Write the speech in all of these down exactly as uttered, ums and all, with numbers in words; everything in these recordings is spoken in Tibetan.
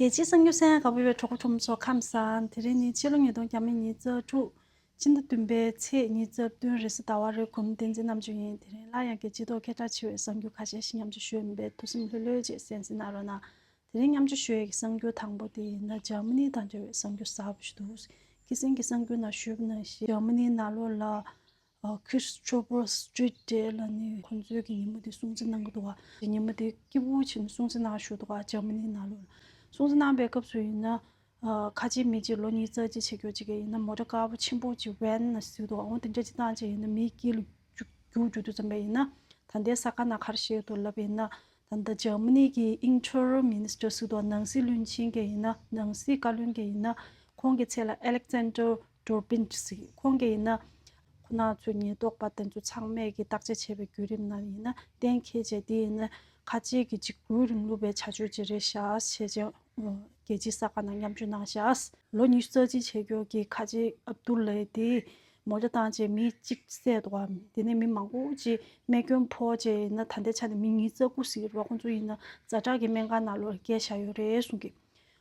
རྒྱལ་སྤྱིའི་གསར་འགྱུར་གསན་གནང་ག་བ་བའི་གྲོགས་པོ་ཁྲོམ་ཚོ་ཁམས་བཟང་། དེ་རིང་ནི་ཕྱི་ལོ་ཉིས་སྟོང་ཉི་ཤུ་རྩ་དྲུག་ཕྱི་ཟླ་བདུན་པའི་ཚེས་ཉི་ཤུ་རྩ་བདུན་རེས་གཟའ་ཟླ་བ་རེད། གོང་མ་བསྟན་འཛིན་རྣམ་དཔྱོད་ཡིན། དེ་རིང་སླར་ཡང་རྒྱལ་སྤྱིའི་ཐོག་སྐད་གྲགས་ཆེ་བའི་གསར་འགྱུར་ཁ་ཤས་ཤིག་མཉམ་སྤྱོད་ཞུ་ཡ་ཡིན་པས་ཐུགས་སེམས་ལྷོད་ལྷོད་བྱས་གསན་གཟིགས་གནང་རོགས་གནང་། དེ་རིང་མཉམ་སྤྱོད་ཞུ་ཡ་གི་གསར་འགྱུར་དང་པོ་དེ་ཡིན་ན་འཇར་མ་ནི་དང་འབྲེལ་བའི་གསར་འགྱུར་གསར་པ་ཞིག་འདུག་ཁ་སང་གི་གསར་འགྱུར་ནང་ཞུས་པ་ནང་བཞིན་འཇར་མ་ནི་ནང་ལོགས་ལ་ཨ། Christopher Street Day ལ་ནི་ཁོང་ཚོའི་གི་ཉིན་མོ་དེ་སྲུང་བརྩི་གནང་གི་འདུག་ག་ཉིན་མོ་དེ་སྐྱིད་པོ་བྱས་ནས་སྲུང་བརྩི་གནང་ཞུ་འདུག་ག་འཇར་མ་ནི་ནང་ལོགས་ལ་སྲུང་བརྩི་གནང་པའི་སྐབས་སུ་ཡིན་ན། ཨ། ཁ་ཆེའི་མི་གཅིག་ལོ་ཉི་ཤུ་རྩ་གཅིག་བྱེད་མཁན་གཅིག་གིས་ཡིན་ན་མོ་ཊ་དཀར་པོ་ཆེན་པོ་གཅིག་ཝེན་ནང་བཟོས་འདུག་འོ་དེ་འདྲ་གཅིག་བཏང་བྱས་ཡིན་ན་མིའི་དཀྱིལ་ལ་རྒྱུག་རྒྱུག་འགྲོ་དུས་ཙམ་པ་ཡིན་ན། ད་ལྟའི་ས་ཁ་ནང་ག་རེ་བཤད་འདུག་ལབ་ཡིན་ན། ད་ལྟ་འཇར་མ་ནི་གི་Interior Minister ཟེར་འདུག་ནང་སྲིད་བློན་ཆེན་གྱི་ཡིན་ན་ནང་སྲིད་བཀའ་བློན་གྱི་ཡིན་ན་ཁོང་གི་མཚན་ལ་Alexander Dobrindt ཟེར། ཁོང་གི་ཡིན་ན་ཁོ་ན་ཚོའི་ཉེན་རྟོག་པ་དེ་ཚོ་ཚང་མས་ཀྱི་བརྟག་དཔྱད་བྱས་པའི་བརྒྱུད་རིམ་ནང་ཡིན་ན་གཏན་འཁེལ་བྱས་དེ་ཡིན་ན་ཁ་ཆེ་གི་འཇིགས་སྐུལ་རིང་ལུགས་པའི་བྱ་སྤྱོད་ཅིག་རེད་ཤག་བྱས་ཀྱང་རྒྱལ་སྤྱིའི་གསར་ཁ་ནང་མཉམ་སྤྱོད་གནང་ཤག་ལོ་ཉི་ཤུ་རྩ་གཅིག་བྱེད་མཁན་གྱི་ཁ་ཆེ་ཨབ་དུ་ལ་དེ་མོ་ཊ་བཏང་བྱས་མི་གཅིག་བསད་འདུག་གམ། དེ་ནས་མི་མང་པོ་ཅིག་རྨས་སྐྱོན་ཕོག་བྱས་ཡིན་ན་ད་ལྟའི་ཆ་ནས་མི་ཉི་ཤུ་རྩ་དགུ་ཟིན་རེད་པ། ཁོང་ཚོ་ཡིན་ན་ཛ་དྲག་གི་སྨན་ཁང་ནང་ལོགས་ལ་བསྐྱལ་བཞག་ཡོད་རེད་གསུང་གི་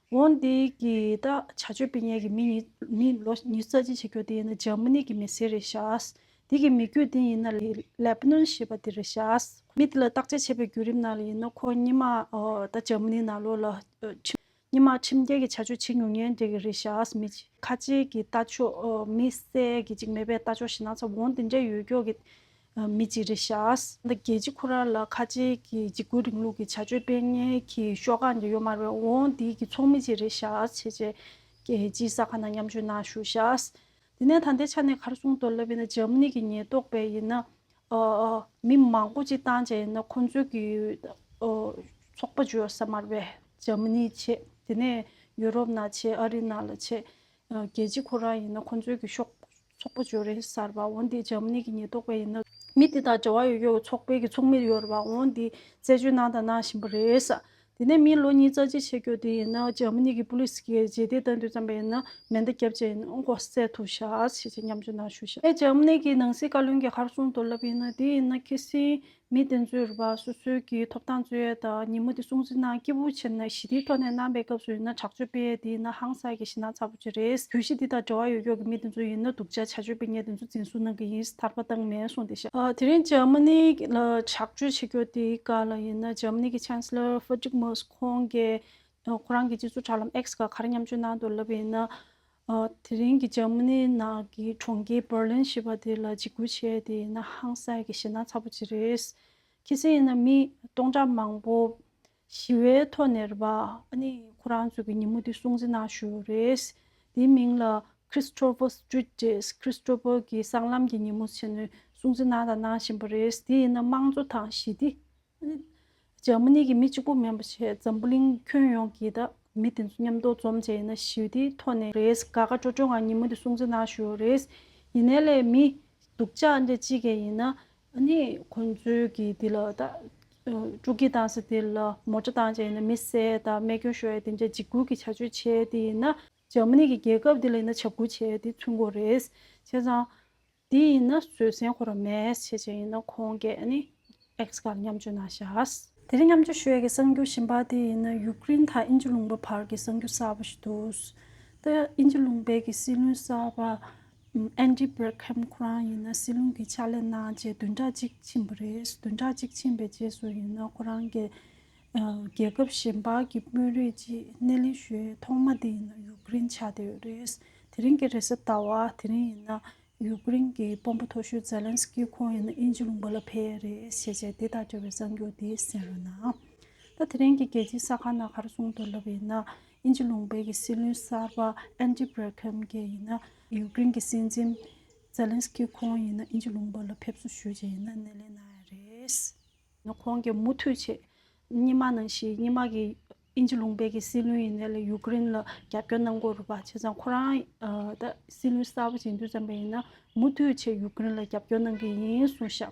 འོན་ཏེ་གི་ད་བྱ་སྤྱོད་སྤེལ་མཁན་གྱི་མི་ཉི་མི་ལོ་ཉི་ཤུ་རྩ་གཅིག་བྱེད་མཁན་དེ་ཡིན་ན་འཇར་མ་ནི་གི་མི་སེར་རེད་ཤག་དེ་གི་མི་རྒྱུད་དེ་ཡིན་ན་ལེ་ལེ་པ་ནོན་ཞེས་པ་དེ་རེད་ཤག་མི་དེ་ལ་བརྟག་དཔྱད་བྱས་པའི་བརྒྱུད་རིམ་ནང་ལ་ཡིན་ན་ཁོ་སྔོན་མ་ཨོ་ད་འཇར་མ་ནི་ནང་ལོགས་ལ་ཨོ་ཁྲིམས་སྔོན་མ་ཁྲིམས་འགལ་གྱི་བྱ་སྤྱོད་བྱེད་མྱོང་མཁན་དེ་གི་རེད་ཤག་མི་ཁ་ཆེ་གི་ལྟ་ཕྱོགས་ཨོ་མི་བསད་ཀྱི་ཅིག་མེད་པའི་ལྟ་ཕྱོགས་ཞེ་ན་ཚ་འོན་དེ་འདྲ་ཡོད་མཁན་གྱི་མི་གཅིག་རེད་ཤག་ད་རྒྱལ་སྤྱི་ཁོ་རང་ལ་ཁ་ཆེ་གི་འཇིགས་སྐུལ་རིང་ལུགས་ཀྱི་བྱ་སྤྱོད་སྤེལ་མཁན་གྱི་ཤོག་ཁག་འདི་ཡོད་མ་རེད། འོང་འདི་གི་ཚོགས་མི་གཅིག་རེད་ཤག་བྱས་བྱས་རྒྱལ་སྤྱིའི་གསར་ཁ་ནང་མཉམ་སྤྱོད་གནང་ཞུ་ཤག་དེ་ནས་ད་ལྟའི་ཆ་ནས་ག་རེ་གསུངས་འདུག་ལབ་ཡིན་ན་འཇར་མ་ནི་གི་ཉེན་རྟོག་པས་ཡིན་ན་ཨ་ཨ་མི་མང་པོ་གཅིག་བཏང་བྱས་ཡིན་ན་ཁོང་ཚོའི་གི་ཨ་ཚོགས་པ་བརྗོད་ས་མ་རེད་པས། འཇར་མ་ནི་བྱས་དེ་ནས་ཡུ་རོབ་ནང་བྱས་ཨ་རི་ནང་ལ་བྱས། རྒྱལ་སྤྱི་ཁོ་རང་ཡིན་ན་ཁོང་ཚོའི་གི་ཤོག་ཚོགས་པ་ཅིག་རེད་ཟེར་བ། འོན་ཏེ་འཇར་མ་ནི་གི་ཉེན་རྟོག་པས་ཡིན་ན་མི་དེ་དང་འབྲེལ་བ་ཡོད་ཡོད་ཚོགས་པའི་གི་ཚོགས་མི་ཡོད་རེད་བ། འོན་ཏེ་རྩད་གཅོད་གནང་དང་གནང་བཞིན་པ་རེད་ཟེར། དེ་ནས་མི་ལོ་ཉིས་རྩ་གཅིག་བྱེད་རྒྱུ་དེ་ཡིན་ན་འཇར་མ་ནི་གི་པུ་ལིས་ཀྱིས་རྗེས་འདེད་བཏང་དུས་ཙམ་པ་ཡིན་ན་མེ་མདའ་བརྒྱབ་བྱས་ཡིན་ན་ཁོ་བསད་ཐུབ་ཤག་ཞེས་བྱས་མཉམ་སྤྱོད་གནང་ཞུ་ཤག་ཨེ་འཇར་མ་ནི་གི་ནང་སྲིད་བཀའ་བློན་གྱིས་ག་རེ་གསུངས་འདུག་ལབ་ཡིན་ན་དེ་ཡིན་ན་ཁ་སང་མི་དེ་ཚོས་རེད་པ། སོ་སོའི་གི་ཐོབ་ཐང་རྩོད་ཡ་དང་ཉིན་མོ་དེ་སྲུང་བརྩི་གནང་སྐྱིད་པོ་བྱས་ནས་ཞི་བདེའི་ཐོག་ནས་གནང་པའི་སྐབས་སུ་ཡིན་ན་དྲག་སྤྱོད་སྤེལ་ཡ་དེ་ཡིན་ན་ཧང་སངས་ཀྱི་ཞེད་སྣང་ཚ་པོ་ཅིག་རེད། གྱོད་གཞི་འདི་དང་འབྲེལ་བ་ཡོད་ཀྱོག་གི་མི་དེ་ཚོ་ཡིན་ན་སྡུག་ཅག་བྱ་སྤྱོད་སྤེལ་མཁན་དེ་ཚོ་འཛིན་བཟུང་གནང་གི་ཡིན། ཐར་པ་བཏང་མེད་གསུངས་བསྡད་ཤག་ཨ་དེ་རིང་འཇར་མ་ནི་ལ་དྲག་སྤྱོད་བྱེད་ཀྱོག་དེའི་སྐབས་ལ་ཡིན་ན་འཇར་མ་ནི་གི་ཆན་སི་ལར་ཧྥ་ཌི་རིག་མེར་ཁོང་གིས་ཁོ་རང་གི་སྤྱི་ཚོགས་དྲ་ལམ་ཨེགས་སྒང་ག་རེ་མཉམ་སྤྱོད་གནང་འདུག་ལབ་ཡིན་ན། ཨ་དེ་རིང་གི་འཇར་མ་ནི་ནང་གི་གྲོང་ཁྱེར་བྷར་ལིན་ཞེས་པ་དེ་ལ་འཇིགས་སྐུལ་བྱས་དེ་ཡིན་ན་ཧང་སངས་ཀྱི་ཞེད་སྣང་ཚ་པོ་ཅིག་རེད། ཁ་སང་ཡིན་ན་མི་སྟོང་ཕྲག་མང་པོ་ཞི་བའི་ཐོག་ནས་རེད་པ། ཨ་ནི་ཁོ་རང་ཚོ་གི་ཉིན་མོ་དེ་སྲུང་བརྩི་གནང་ཞུ་རེད། དེའི་མིང་ལ་Christopher Street Day། ཁྲི་སི་ཊོ་ཕར་གྱི་སྲང་ལམ་གྱི་ཉིན་མོ་བྱས་ནས་སྲུང་བརྩི་གནང་དང་གནང་བཞིན་པ་རེད། དེ་ཡིན་ན་དམངས་གཙོ་དང་ཞི་བདེ། འཇར་མ་ནི་གི་མི་གཅིག་པུ་མིན་པ་བྱས་འཛམ་བུ་གླིང་ཁྱོན་ཡོངས་ཀྱི་ད་མི་དེ་ཚོ་མཉམ་དུ་འཛོམས་བྱས་ཡིན་ན་ཞི་བདེའི་ཐོག་ནས་རེད། དགའ་དགའ་སྤྲོ་སྤྲོ་ངང་ཉིན་མོ་དེ་སྲུང་བརྩི་གནང་ཞུ་རེད། ཡིན་ནའི་ལས་མི་སྡུག་ཅག་འདྲ་གཅིག་གིས་ཡིན་ན་ཨ་ནི་ཁོང་ཚོའི་གི་དེ་ལ་ད་སྤྲོ་སྐྱིད་བཏང་ས་དེ་ལ་མོ་ཊ་བཏང་བྱས་ཡིན་ན་མི་བསད་དང་རྨས་སྐྱོན་ཤོར་ཡ་དེ་འདྲ་འཇིགས་སྐུལ་གྱི་བྱ་སྤྱོད་བྱས་དེ་ཡིན་ན་འཇར་མ་ནི་གི་རྒྱལ་ཁབ་དེ་ལ་ཡིན་ན་ཆབ་ཁུ་བྱས་དེ་མཚོན་དགོས་རེད། བྱས་ཙང་། དེ་ཡིན་ན་བཟོད་བསྲན་ཁོ་རང་མེད་བྱས་བྱས་ཡིན་ན་ཁོང་གིས་ཨ་ནི་ཨེགས་སྒང་མཉམ་སྤྱོད་གནང་ཤག་དེ་རིང་མཉམ་སྤྱོད་ཞུ་ཡས་ཀྱི་གསར་འགྱུར་གཞན་པ་དེ་ཡིན་ན་ཡུཀ་རེན་དང་དབྱིན་ཇི་ལུང་པ་བར་གྱི་གསར་འགྱུར་གསར་པ་ཞིག་འདུག་ད་དབྱིན་ཇི་ལུང་པའི་གི་སྲིད་བློན་གསར་པ་ཨན་ཌི་བྷེ་རེག་ཧམ་ཁོ་རང་ཡིན་ན་སྲིད་བློན་གྱི་ཕྱག་ལས་གནང་རྗེས་བདུན་ཕྲག་གཅིག་ཕྱིན་པ་རེད། བདུན་ཕྲག་གཅིག་ཕྱིན་པའི་རྗེས་སུ་ཡིན་ན་ཁོ་རང་གི་རྒྱལ་ཁབ་གཞན་པ་གི་དཔོན་རིགས་ཀྱིས་སྣེ་ལེན་ཞུ་ཡས་ཐོག་མ་དེ་ཡིན་ན་ཡུཀ་རེན་ཆགས་བསྡད་ཡོད་རེད། དེ་རིང་གི་རེས་གཟའ་ཟླ་བ་དེ་རིང་ཡིན་ན། ཡུཀ་རེན་གྱི་དཔོན་པོ་མཐོ་ཤོས་ཛེ་ལན་སི་ཀི་ཁོང་ཡིན་ན་དབྱིན་ཇི་ལུང་པ་ལ་ཕེབས་རེད་ཞེས་བྱས་དེ་དང་འབྲེལ་བའི་གསར་འགྱུར་དེ་གསན་རོགས་གནང་། ད་དེ་རིང་གི་རྒྱལ་སྤྱིའི་གསར་ཁང་ནང་ག་རེ་གསུངས་འདུག་ལབ་པ་ཡིན་ན་དབྱིན་ཇི་ལུང་པའི་གི་སྲིད་བློན་གསར་པ་ཨན་ཌི་བྷེ་རེག་ཧམ་གྱིས་ཡིན་ན་ཡུཀ་རེན་གྱི་སྲིད་འཛིན་ཛེ་ལན་སི་ཀི་ཁོང་ཡིན་ན་དབྱིན་ཇི་ལུང་པ་ལ་ཕེབས་བསུ་ཞུས་བྱས་ཡིན་ན་སྣེ་ལེན་གནང་ཡ་རེད། ཁོང་གིས་མུ་མཐུད་བྱས། སྔོན་མ་ནང་བཞིན་སྔོན་མ་གི་དབྱིན་ཇི་ལུང་པའི་གི་སྲིད་བློན་ཡིན་ནའི་ལས་ཡུཀ་རེན་ལ་རྒྱབ་སྐྱོར་གནང་དགོས་རེད་པ། བྱས་ཙང་ཁོ་རང་ཨ་ད་སྲིད་བློན་གསར་པ་ཅིག་ཡིན་དུས་ཙམ་པ་ཡིན་ན་མུ་མཐུད་བྱས་ཡུཀ་རེན་ལ་རྒྱབ་སྐྱོར་གནང་གི་ཡིན་གསུངས་ཤག་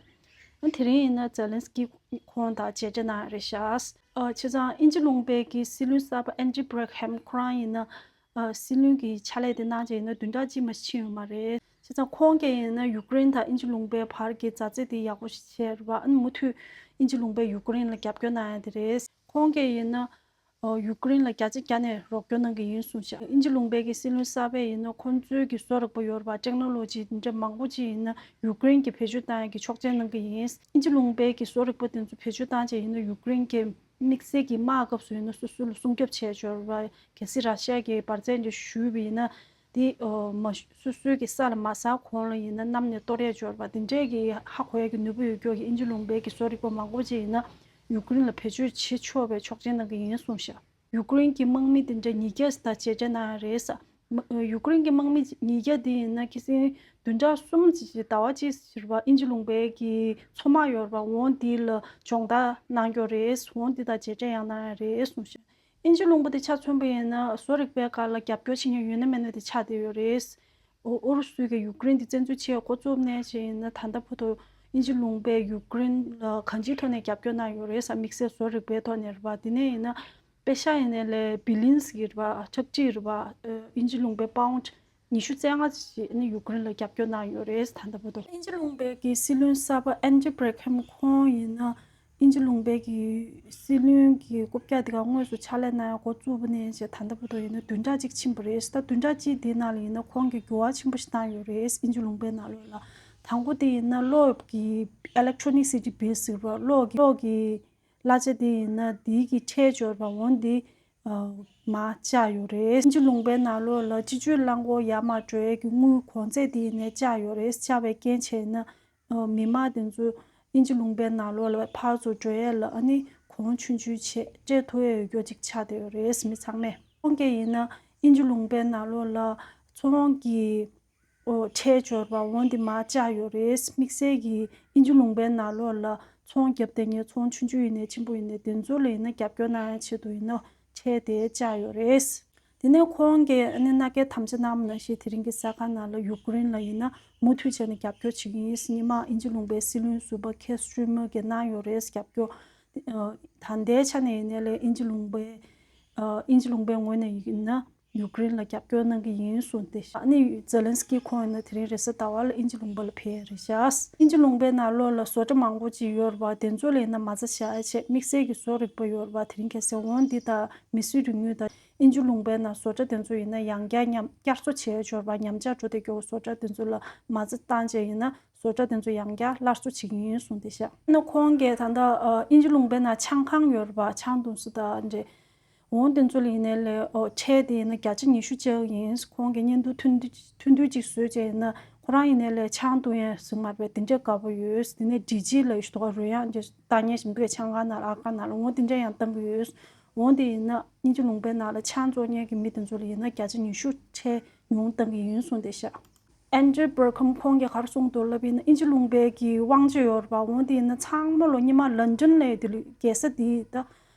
ཨ་དེ་རིང་ཡིན་ན་ཛེ་ལན་སི་ཀི་ཁོང་དང་མཇལ་འཕྲད་གནང་ཡ་རེད་ཤག་ཨ་བྱས་ཙང་དབྱིན་ཇི་ལུང་པའི་གི་སྲིད་བློན་གསར་པ་ཨན་ཌི་བྷེ་རེག་ཧམ་ཁོ་རང་ཡིན་ན། ཨ་སྲིད་བློན་གྱི་ཕྱག་ལས་དེ་གནང་བྱས་ཡིན་ན་བདུན་ཕྲག་གཅིག་མ་ཕྱིན་ཡོད་མ་རེད། བྱས་ཙང་ཁོང་གིས་ཡིན་ན་ཡུཀ་རེན་དང་དབྱིན་ཇི་ལུང་པའི་བར་གྱི་མཛའ་བརྩེ་དེ་ཡག་པོ་ཞིག་བྱས་རེད་པ། ཨ་ནི་མུ་མཐུད་དབྱིན་ཇི་ལུང་པས་ཡུཀ་རེན་ལ་རྒྱབ་སྐྱོར་གནང་ཡ་དེ་རེད། ཁོང་གིས་ཡིན་ན་ ཡུ་ཀེ་རེན་ལ་བརྒྱ་ཆ་བརྒྱ་ནས་རོགས་སྐྱོར་གནང་གི་ཡིན་གསུངས་ཤག་དབྱིན་ཇི་ལུང་པའི་གི་སྲིད་བློན་གསར་པས་ཡིན་ན་ཁོང་ཚོའི་གི་བཟོ་རིག་པ་ཡོད་རེད་པ། ཊེག་ནོ་ལོ་ཇི་འདི་འདྲ་མང་པོ་ཅིག་ཡིན་ན་ཡུ་ཀེ་རེན་གྱི་བེད་སྤྱོད་བཏང་ཡག་གི་ཆོག་མཆན་གནང་གི་ཡིན། དབྱིན་ཇི་ལུང་པའི་གི་བཟོ་རིག་པ་དེ་ཚོ་བེད་སྤྱོད་བཏང་བྱས་ཡིན་ན་ཡུ་ཀེ་རེན་གྱི་དམིགས་བསལ་གྱི་དམག་སྐབས་སུ་ཡིན་ན་སོ་སོ་ལ་སྲུང་སྐྱོབ་བྱས་ཡོད་རེད་པ། གལ་སྲིད་ར་ཤི་ཡ་གིས་འབར་རྫས་འདི་ཞུས་པ་ཡིན་ན་དེ་མ་སོ་སོའི་གི་ས་ལ་མ་ཟག་གོང་ལ་ཡིན་ན་གནམ་ནས་གཏོར་ཡག་ཡོད་རེད་པ། དེ་འདྲའི་གི་ཧ་གོ་ཡག་གི་ནུས་པ་ཡོད་ཀྱོག་གི་དབྱིན་ཇི་ལུང་པའི་གི་བཟོ་རིག་པ་མང་པོ་ཅིག་ཡིན་ན་ཡུ་ཀེ་རེན་ལ་བེད་སྤྱོད་བྱེད་ཆོག་པའི་ཆོག་མཆན་གནང་གི་ཡིན་གསུངས་ཤག་ཡུ་ཀེ་རེན་གྱི་དམག་མི་དེ་འདྲ་ཉིས་བརྒྱ་དང་མཇལ་འཕྲད་གནང་ཡག་རེད་ས། མ་ཡུ་ཀེ་རེན་གྱི་དམག་མི་ཉིས་བརྒྱ་དེ་ཡིན་ན་ཁ་སང་བདུན་ཕྲག་གསུམ་ཙམ་ཅིག་ཟླ་བ་གཅིག་ཟེར་བ་དབྱིན་ཇི་ལུང་པའི་གི་མཚོ་དམག་ཡོད་རེད་པ། འོ་འདི་ལ་སྦྱོང་བརྡར་གནང་ཀྱོག་རེད། འོ་འདི་དང་མཇལ་འཕྲད་ཡང་གནང་ཡག་རེད་གསུངས་ཤག་དབྱིན་ཇི་ལུང་པ་དེ་ཆ་མཚོན་པ་ཡིན་ན་བཟོ་རིག་པའི་སྒང་ལ་རྒྱབ་སྐྱོར་བྱེད་མཁན་ཡོད་ན་མེད་ན་དེ་ཆགས་བསྡད་ཡོད་རེད། ཨོ་ཨུ་རུ་སུས་ཀྱི་ཡུ་ཀེ་རེན་དེ་བཙན་འཛུལ་བྱེད་འགོ་བཙུགས་ནས་བྱས་ཡིན་ན་ད་ལྟ་བར་དུ་དབྱིན་ཇི་ལུང་པས་ཡུ་ཀེ་རེན་ལ་གང་ཅིའི་ཐོག་ནས་རྒྱབ་སྐྱོར་གནང་ཡོད་རེད་ས། དམིགས་བསལ་བཟོ་རིག་པའི་ཐོག་ནས་རེད་པ། དེ་ནས་ཡིན་ན་པེ་ཤ་ཡིན་ནའི་ལས་བི་ལིན་སི་གི་རེད་པ། ཁྲག་ཁྲིག་རེད་པ། ཨ་དབྱིན་ཇི་ལུང་པའི་པའུན་ཌི་ཉི་ཤུ་རྩ་ལྔ་ཅིག་ནི་ཡུ་ཀེ་རེན་ལ་རྒྱབ་སྐྱོར་གནང་ཡོད་རེད་ད་ལྟ་བར་དུ། དབྱིན་ཇི་ལུང་པའི་གི་སྲིད་བློན་གསར་པ་ཨན་ཌི་བྷི་རེག་ཧམ་ཁོང་ཡིན་ན་དབྱིན་ཇི་ལུང་པའི་གི་སྲིད་བློན་གྱི་རྐུབ་བཀྱག་དེ་ག་དངོས་སུ་ཕྱག་ལས་གནང་ཡག་འགོ་བཙུགས་པ་ནས་བྱས་ད་ལྟ་བར་དུ་ཡིན་ན་བདུན་ཕྲག་གཅིག་ཕྱིན་པ་རེད། ད་བདུན་ཕྲག་གཅིག་དེའི་ནང་ལ་ཡིན་ན་ཁོང་གིས་འགྱུར་བ་ཆེན་པོ་ཞིག་བཏང་ཡོད་རེད་དབྱིན་ཇི་ལུང་པའི་ནང་ལོགས་ལ། དང་པོ་དེ་ཡིན་ན་གློག་གི་ཨི་ལེག་ཊོ་ནི་སི་ཊི་བིལ་ཟེར་བ་གློག་གི་གློག་གི་གླ་ཆ་དེ་ཡིན་ན་དེའི་གི་ཁྲལ་འབྱོར་བ་འོ་འདི་ཨ་མར་བཅག་ཡོད་རེད། དབྱིན་ཇི་ལུང་པའི་ནང་ལོགས་ལ་སྤྱི་སྤྱོད་རླངས་འཁོར་ཡར་མར་འགྲོ་ཡས་ཀྱི་དངུལ་གོང་ཚད་དེ་ཡིན་ནའི་བཅག་ཡོད་རེད། བཅག་པའི་རྐྱེན་བྱས་ན་ཨ་མི་མང་དེ་ཚོ་དབྱིན་ཇི་ལུང་པའི་ནང་ལོགས་ལ་ཕར་ཚུར་འགྲོ་ཡས་ལ་ཨ་ནི་གོང་ཆུང་ཆུང་བྱས་སྤྲད་ཐུབ་ཡས་ཡོད་རྒྱུ་ཅིག་ཆགས་བསྡད་ཡོད་རེད་མི་ཚང་མས། ཁོང་གིས་ཡིན་ན་དབྱིན་ཇི་ལུང་པའི་ནང་ལོགས་ལ་ཚོང་གི་ཨོ་ཁྲལ་འབྱོར་བ་འོ་འདི་མར་བཅག་ཡོད་རེད། དམིགས་བསལ་གྱིས་དབྱིན་ཇི་ལུང་པའི་ནང་ལོགས་ལ་ཚོང་རྒྱབ་བསྡད་མཁན་ཚོང་ཆུང་ཆུང་ཡིན་ནའི་ཆེན་པོ་ཡིན་ནའི་དེ་ཚོ་ལ་ཡིན་ན་རྒྱབ་སྐྱོར་གནང་ཡག་ཆེད་དུ་ཡིན་ན་ཁྲལ་དེ་བཅག་ཡོད་རེད། དེ་ནས་ཁོང་གིས་ཨ་ནི་མནའ་སྐྱེལ་དམ་བཅའ་གནང་བ་ནང་བཞིན་དེ་རིང་གི་གསར་ཁང་ནང་ལ་ཡུ་ཀེ་རེན་ལ་ཡིན་ན་མུ་མཐུད་བྱས་ནས་རྒྱབ་སྐྱོར་བྱེད་ཀྱི་ཡིན། སྔོན་མ་དབྱིན་ཇི་ལུང་པའི་སྲིད་བློན་ཟུར་པ་ཁེར་སི་ཊར་མར་གྱིས་གནང་ཡོད་རེད་རྒྱབ་སྐྱོར། ད་ལྟའི་ཆ་ནས་ཡིན་ནའི་ལས་དབྱིན་ཇི་ལུང་པའི་ཨ་དབྱིན་ཇི་ལུང་པའི་ངོས་ནས་ཡིན་ན་ཡུ་ཀེ་རེན་ལ་རྒྱབ་སྐྱོར་གནང་གི་ཡིན་གསུངས་ཏེ། ཨ་ནི་ཛེ་ལན་སི་ཀི་ཁོང་ཡིན་ན་དེ་རིང་རེས་གཟའ་ཟླ་བ་ལ་དབྱིན་ཇི་ལུང་པ་ལ་ཕེབས་ཡ་རེད་ཤག་དབྱིན་ཇི་ལུང་པའི་ནང་ལོགས་ལ་བཟོ་གྲྭ་མང་པོ་ཅིག་ཡོད་རེད་པ། དེ་ཚོ་ལ་ཡིན་ན་མ་རྩ་བཞག་ཡ་བྱས་དམིགས་བསལ་གྱི་བཟོ་རིག་པ་ཡོད་རེད་པ། དེ་རིང་ཁ་སང་འོ་འདི་དང་མི་སེར་རིག་དངོས་དང་དབྱིན་ཇི་ལུང་པའི་ནང་བཟོ་གྲྭ་དེ་ཚོ་ཡིན་ན་ཡང་བསྐྱར་ཉམས་བསྐྱར་གསོ་བྱས་ཡ་ཡོད་རེད་པ། ཉམས་ཆག་འགྲོ་བསྡད་ཀྱི་བཟོ་གྲྭ་དེ་ཚོ་ལ་མ་རྩ་བཏང་བྱས་ཡིན་ན་བཟོ་གྲྭ་དེ་ཚོ་ཡང་བསྐྱར་སླར་གསོ་བྱེད་ཀྱི་ཡིན་གསུངས་ཏེ་ཤག་ཨ་ནི་ཁོང་གིས་ད་ལྟ་ཨ་དབྱིན་ཇི་ལུང་པའི་ནང་ཆང་ཁང་ཡོད་རེད་པ། ཆང་འཐུང་ས་དང་འདྲ། འོང་དེ་ཚོ་ལ་ཡིན་ནའི་ལས་ཨོ་ཁྲལ་དེ་ཡིན་ན་བརྒྱ་ཆ་ཉི་ཤུ་བཅག་གི་ཡིན། ཁོང་གིས་བརྙན་ཐུང་ཐུང་ཐུང་ཐུང་ཐུང་ཅིག་བཟོས་བྱས་ཡིན་ན་ཁོ་རང་ཡིན་ནའི་ལས་ཆང་འཐུང་ཡས་ཟིན་མ་རེད་པས། དེ་འདྲ་དགའ་པོ་ཡོད། དེ་ནས་ཌི་ཇི་ལ་ཡོད་དོ་རོལ་དབྱངས་ཅིག་བཏང་མཁན་ཞིག་འདུག་ཆང་ཁང་ནང་ལ་ཨ་ཁ་ནང་ལ་འོང་དེ་འདྲ་ཡང་བཏང་གི་ཡོད། འོང་དེ་ཡིན་ན་དབྱིན་ཇི་ལུང་པའི་ནང་ལ་ཆང་བཙོང་མཁན་གྱི་མི་དེ་ཚོ་ལ་ཡིན་ན་བརྒྱ་ཆ་ཉི་ཤུ་ཁྲལ་ཉུང་བཏང་གི་ཡིན་གསུངས་བསྡད་ཤག་ཨན་ཌྲི་བྷར་ཁམ་ཁོང་གིས་ག་རེ་གསུངས་འདུག་ལབ་ཡིན་ན་དབྱིན་ཇི་ལུང་པའི་གི་དབང་ཆ་ཡོད་རེད་པ། འོང་དེ་ཡིན་ན་ཚང་མ་ལོ་སྔོན་མ་ལན་ཌན་ལ་ཡོད་དེ་ལོ་རྒྱལ་ས་དེ་ད་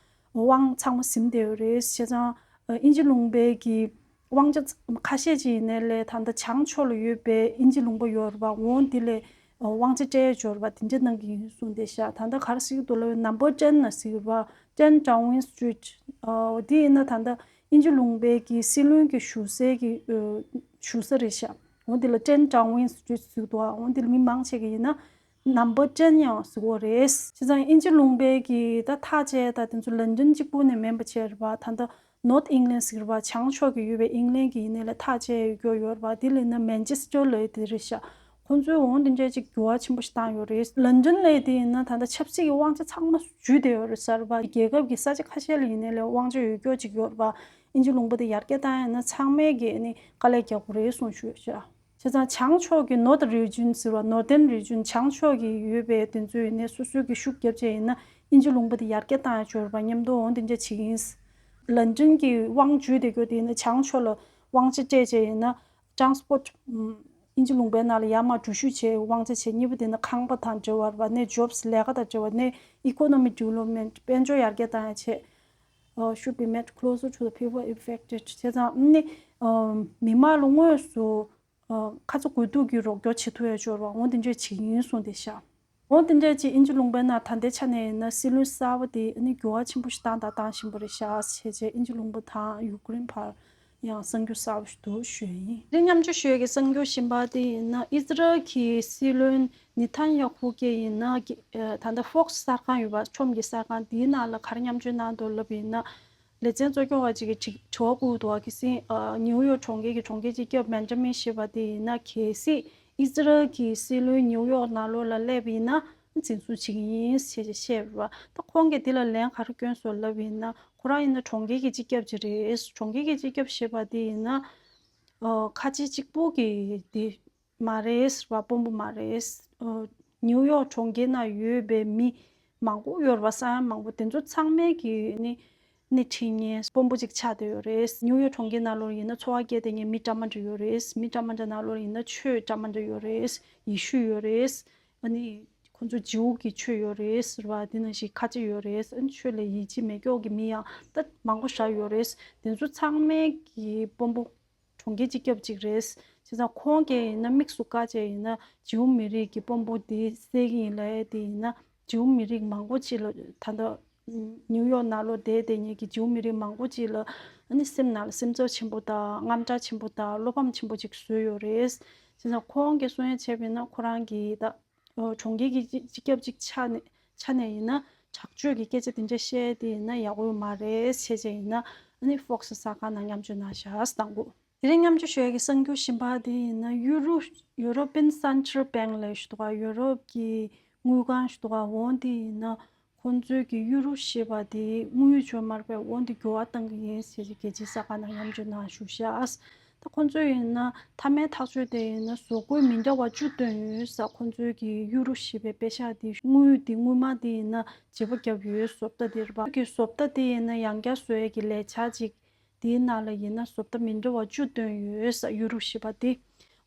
དབང་ཚང་མ་ཟིན་བསྡད་ཡོད་རེད། བྱས་ཙང་ཨ་དབྱིན་ཇི་ལུང་པའི་གི་དབང་ཆ་ཁ་ཤས་ཅིག་ཡིན་ནའི་ལས་ད་ལྟ་བྱང་ཕྱོགས་ལ་ཡོད་པའི་དབྱིན་ཇི་ལུང་པ་ཡོད་རེད་པ། འོང་དེ་ལས་དབང་ཆ་སྤྲད་ཡོད་རེད་པ། དེ་འདྲ་གནང་གི་ཡིན་གསུངས་བསྡད་ཤག་ད་ལྟ་ག་རེ་ཟེར་གྱི་འདུག་ལབ་ན་ནམ་བར་ཊེན་ན་ཟེར་གྱི་རེད་པ། ཊེན་ཌའོ་ཝིན་སི་ཊི་རིཊ། ཨ་འོ་དེ་ཡིན་ན་ད་ལྟ་དབྱིན་ཇི་ལུང་པའི་གི་སྲིད་བློན་གྱི་བཞུགས་སའི་གི་ཨ་བཞུགས་ས་རེད་ཤག་འོ་དེ་ལ་ཊེན་ཌའོ་ཝིན་སི་ཊི་རིཊ་ཟེར་གྱི་འདུག་འོ་དེ་ལ་མི་མང་ཆེ་གི་ཡིན་ན་ནམ་བར་ཊེན་ཡང་ཟེར་གྱི་ཡོད་རེད། བྱས་ཙང་དབྱིན་ཇི་ལུང་པའི་གི་ད་ཐག་བཅད་ད་དེ་ཚོ་ལན་ཌན་གཅིག་པུ་ནས་མིན་པ་བྱས་རེད་པ། ད་ལྟ་ནོར་ཐི་ཨིང་ལན་ཟེར་བ་བྱང་ཕྱོགས་ཀྱི་ཡོད་པའི་ཨིང་ལན་གྱི་ཡིན་ནའི་ལས་ཐག་བཅད་ཡོད་རྒྱུ་ཡོད་རེད་པ། དེ་ལ་ཡིན་ན་མན་ཆེ་སི་ཊར་ལབ་ཡ་དེ་རེད་ཤག་ཁོང་ཚོས་འོང་དེ་འདྲ་ཅིག་འགྱུར་བ་ཆེན་པོ་ཞིག་བཏང་ཡོད་རེད། ལན་ཌན་ལབ་ཡ་དེ་ཡིན་ན་ད་ལྟ་ཆབ་སྲིད་ཀྱི་དབང་ཆ་ཚང་མ་འཇུས་བསྡད་ཡོད་རེད་ཟེར་བ། རྒྱལ་ཁབ་ཀྱི་ས་ཆ་ཁ་ཤས་ལ་ཡིན་ནའི་ལས་དབང་ཆ་ཡོད་རྒྱུ་ཅིག་ཡོད་རེད་པ། དབྱིན་ཇི་ལུང་པ་དེ་ཡར་རྒྱས་བཏང་ཡ་ན་ཚང་མས་ཀྱི་ནི་དཀའ་ལས་རྒྱག་དགོས་རེད་གསུངས་ཞུས་ཤག་བྱས་ཙང་བྱང་ཕྱོགས་ཀྱི་ནོར་ཐི་རི་ཇན་ཟེར་བ་ནོར་ཐན་རི་ཇན་བྱང་ཕྱོགས་ཀྱི་ཡོད་པའི་དེ་ཚོའི་ནས་སོ་སོའི་གི་ཤུགས་རྒྱབ་བྱས་ཡིན་ན་དབྱིན་ཇི་ལུང་པ་དེ་ཡར་རྒྱས་བཏང་ཡ་འབྱོར་བ་མཉམ་དུ་འོང་དེ་འདྲ་བྱེད་ཀྱི་ཡིན། ལན་ཌན་གྱི་དབང་འཇུས་བསྡད་རྒྱུ་དེ་ཡིན་ན་བྱང་ཕྱོགས་ལ་དབང་ཆ་སྤྲད་བྱས་ཡིན་ན་ཊ་རན་སི་པོར་ཊི་དབྱིན་ཇི་ལུང་པའི་ནང་ལ་ཡར་མར་འགྲུལ་བཞུད་བྱས་དབང་ཆ་བྱས་གཉིས་པ་དེ་ནི་ཁང་པ་དང་འབྲེལ་བ་རེད་པ། ནས་ཇོབ་སི་ལས་ཀ་དང་འབྲེལ་བ་ནས་ཨི་ཀོ་ནོ་མི་ཌི་ཝེ་ལོབ་མེན་ཊི་དཔལ་འབྱོར་ཡར་རྒྱས་བཏང་ཡ་བྱས། Should be made closer to the people affected. བྱས་ཙང་ནི་མི་མང་ལ་དངོས་སུ་ཁ་ཚ་དགོས་གཏུགས་ཀྱི་རོགས་སྐྱོར་བྱེད་ཐུབ་ཡ་འབྱོར་བ་འོ་དེ་འདྲས་བྱེད་ཀྱི་ཡིན་གསུངས་བསྡད་ཤག་འོ་དེ་འདྲས་ཅིག་དབྱིན་ཇི་ལུང་པའི་ནང་ད་ལྟའི་ཆ་ནས་ཡིན་ན་སྲིད་བློན་གསར་པ་དེ་ནི་འགྱུར་བ་ཆེན་པོ་ཞིག་བཏང་དང་བཏང་བཞིན་པ་རེད་ཤག་བྱས་རྗེས་དབྱིན་ཇི་ལུང་པ་དང་ཡུ་ཀེ་རེན་བར་ཡང་གསར་འགྱུར་གསར་པ་ཞིག་འདུག་ཞུ་ཡ་ཡིན། དེ་མཉམ་སྤྱོད་ཞུ་ཡ་གི་གསར་འགྱུར་གཞན་པ་དེ་ཡིན་ན་ཨི་ཟི་རལ་གྱི་སྲིད་བློན་ནེ་ཐན་ཡ་ཧུ་གྱིས་ཡིན་ན་ད་ལྟ་ཧྥོག་སི་གསར་ཁང་ཡོད་པ་ཁྲོམ་གྱི་གསར་ཁང་དེའི་ནང་ལ་ག་རེ་མཉམ་སྤྱོད་གནང་འདུག་ལབ་ཡིན་ན། ལེ་ཚན་གཙོ་སྐྱོང་བ་ཅིག་གིས་དྲི་དྲི་བ་བསྐུར་འདུག་བ། གལ་སྲིད་ཨ་ནིའུ་ཡོག་གྲོང་ཁྱེར་གྱི་གྲོང་ཁྱེར་སྤྱི་ཁྱབ་མན་ཇ་མིན་ཞེས་པ་དེ་ཡིན་ན། གལ་སྲིད་ཨི་ཟི་རལ་གྱི་སྲིད་བློན་ནིའུ་ཡོག་ནང་ལོགས་ལ་སླེབས་པ་ཡིན་ན་འཛིན་བཟུང་བྱེད་ཀྱི་ཡིན་ཞེས་བཤད་པ། ད་ཁོང་གིས་དེ་ལ་ལན་ག་རེ་བསྐྱོན་སོང་ལབ་ཡིན་ན། ཁོ་རང་ཡིན་ན་གྲོང་ཁྱེར་གྱི་སྤྱི་ཁྱབ་ཅིག་རེད། གྲོང་ཁྱེར་གྱི་སྤྱི་ཁྱབ་ཞེས་པ་དེ་ཡིན་ན་ཨ་ཁ་ཆེ་གཅིག་པུ་གི་དེ་མ་རེད་བ། དཔོན་པོ་མ་རེད། ཨ་ནིའུ་ཡོག་གྲོང་ཁྱེར་ན་ཡོད་པའི་མི་མང་པོ་ཡོད་རེད་བ། ས་ཡ་མང་པོ། དེ་ཚོ་ཚང་མའི་གི་ནི་སྣེ་ཁྲིད་མཁན་དཔོན་པོ་ཅིག་ཆགས་བསྡད་ཡོད་རེད། ནིའུ་ཡོག་གྲོང་ཁྱེར་ནང་ལོགས་ཡིན་ན་འཚོ་བ་སྐྱེལ་བསྡད་མཁན་མི་འདྲ་མི་འདྲ་ཡོད་རེད། མི་འདྲ་མི་འདྲ་ནང་ལོགས་ཡིན་ན་ཆོས་འདྲ་མི་འདྲ་ཡོད་རེད། ཡེ་ཤུ་ཡོད་རེད། ཨ་ནི་ཁོ་ཚོ་ཇིའུ་གི་ཆོས་ཡོད་རེད་ཟེར་བ། དེ་ནང་བཞིན་ཁ་ཆེ་ཡོད་རེད། ཨ་ནི་ཆོས་ལ་ཡིད་ཆེས་མེད་མཁན་གྱི་མི་ཡང་ད་མང་པོ་ཞིག་ཡོད་རེད། དེ་ཚོ་ཚང་མའི་གི་དཔོན་པོ་གྲོང་ཁྱེར་སྤྱི་ཁྱབ་ཅིག་རེད། བྱས་ཙང་ཁོང་གིས་ཡིན་ན་དམིགས་སུ་བཀར་བྱས་ཡིན་ན་ཇིའུ་མི་རིགས་ཀྱི་དཔོན་པོ་དེ་བསད་ཀྱི་ཡིན་ལབ་ཡས་དེ་ཡིན་ན། ཇིའུ་མི་རིགས་མང་པོ་ཅིག་ལ་ད་ལྟ་ནིའུ་ཡོག་ནང་ལོགས་བསྡད་བསྡད་མཁན་གྱི་ཇིའུ་མི་རིགས་མང་པོ་ཅིག་ལ་ཨ་ནི་སེམས་ནང་ལ་སེམས་འཚབ་ཆེན་པོ་དང་དངངས་སྐྲག་ཆེན་པོ་དང་བློ་ཕམ་ཆེན་པོ་ཅིག་བཟོས་ཡོད་རེད། བྱས་ཙང་ཁོང་གིས་གསུང་ཡ་བྱས་པ་ཡིན་ན། ཁོ་རང་གིས་ད་ཨོ་གྲོང་ཁྱེར་གྱི་སྤྱི་སྤྱི་ཁྱབ་ཅིག་ཆགས་ནས་ཆགས་ནས་ཡིན་ན་དྲག་སྤྱོད་ཀྱི་སྐད་ཆ་དེ་འདྲ་བཤད་དེ་ཡིན་ན་ཡག་པོ་མ་རེད། བྱས་བྱས་ཡིན་ན་ཨ་ནི་ཧྥོག་སི་གསར་ཁང་ནང་མཉམ་སྤྱོད་གནང་ཤག་དང་པོ། དེ་རིང་མཉམ་སྤྱོད་ཞུ་ཡ་གི་གསར་འགྱུར་གཞན་པ་དེ་ཡིན་ན་ཡུ་རུ་European Central Bank ལབ་ཞིག་འདུག་ག་ཡུ་རོབ་ཀྱི་དངུལ་ཁང་ཞིག་འདུག་ག་འོ་དེ་ཡིན་ན་ཁོང་ཚོའི་གི་ཡུ་རུ་ཞེས་པ་དེ་དངུལ་བྱོ་མར་པའི་འོ་དེ་འགྱུར་བ་གཏང་གི་ཡིན་ཟེར་གྱི་རྒྱལ་སྤྱིའི་གསར་ཁང་ནང་མཉམ་སྤྱོད་ནང་ཞུ་ཤག་ད་ཁོང་ཚོས་ཡིན་ན་མཐའ་མའི་ཐག་གཅོད་དེ་ཡིན་ན་བཟོ་བཀོད་མི་འདྲ་བ་བཅུ་བཏོན་ཡོད་ས། ཁོང་ཚོའི་གི་ཡུ་རུ་ཞེས་པའི་པེ་ཤག་དེ་དངུལ་དེ་དངུལ་སྨར་དེ་ཡིན་ན་བརྗེ་པོ་བརྒྱབ་ཡོད། བཟོ་ལྟ་དེ་རེད་པ། གི་བཟོ་ལྟ་དེ་ཡིན་ན་ཡང་བསྐྱར་བཟོ་ཡས་ཀྱི་ལས་འཆར་ཅིག་དེའི་ནང་ལ་ཡིན་ན་བཟོ་ལྟ་མི་འདྲ་བ་བཅུ་བཏོན་ཡོད་ས། ཡུ་རུ་ཞེས་པ་དེ།